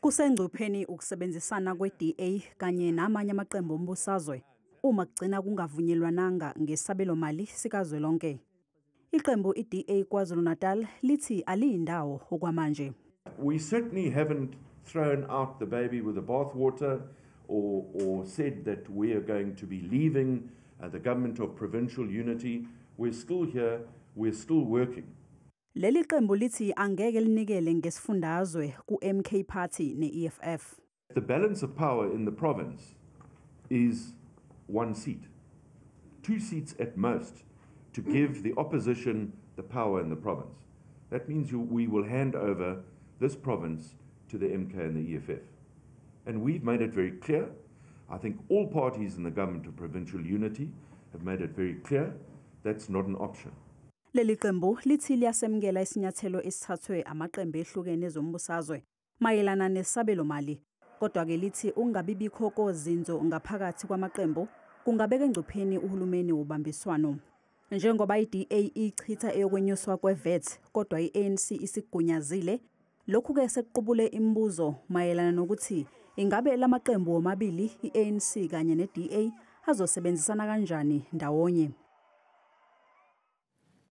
Kusengcupheni ukusebenzisana kwe-DA kanye namanye amaqembu ombusazwe uma kugcina kungavunyelwananga ngesabelomali sikazwelonke. Iqembu i-DA KwaZulu-Natal lithi aliyindawo okwamanje. We certainly haven't thrown out the baby with the bathwater or said that we are going to be leaving the government of provincial unity. We're still here, we're still working. Leli qembu lithi angeke linikele ngesifundazwe ku-MK Party ne-EFF. The balance of power in the province is one seat, two seats at most, to give the opposition the power in the province. That means we will hand over this province to the MK and the EFF. And we've made it very clear. I think all parties in the government of provincial unity have made it very clear that's not an option. Leli qembu lithi liyasemukela isinyathelo esithathwe amaqembu ehlukene ezombusazwe mayelana nesabelomali. Kodwa-ke lithi ukungabibikho kozinzo ngaphakathi kwamaqembu kungabeka engcupheni uhulumeni wobambiswano. Njengoba i-DA ichitha eyokwenyuswa kwe-VAT kodwa i-ANC isigunyazile, lokhu-ke sekuqubule imibuzo mayelana nokuthi ingabe lamaqembu womabili i-ANC kanye ne-DA azosebenzisana kanjani ndawonye.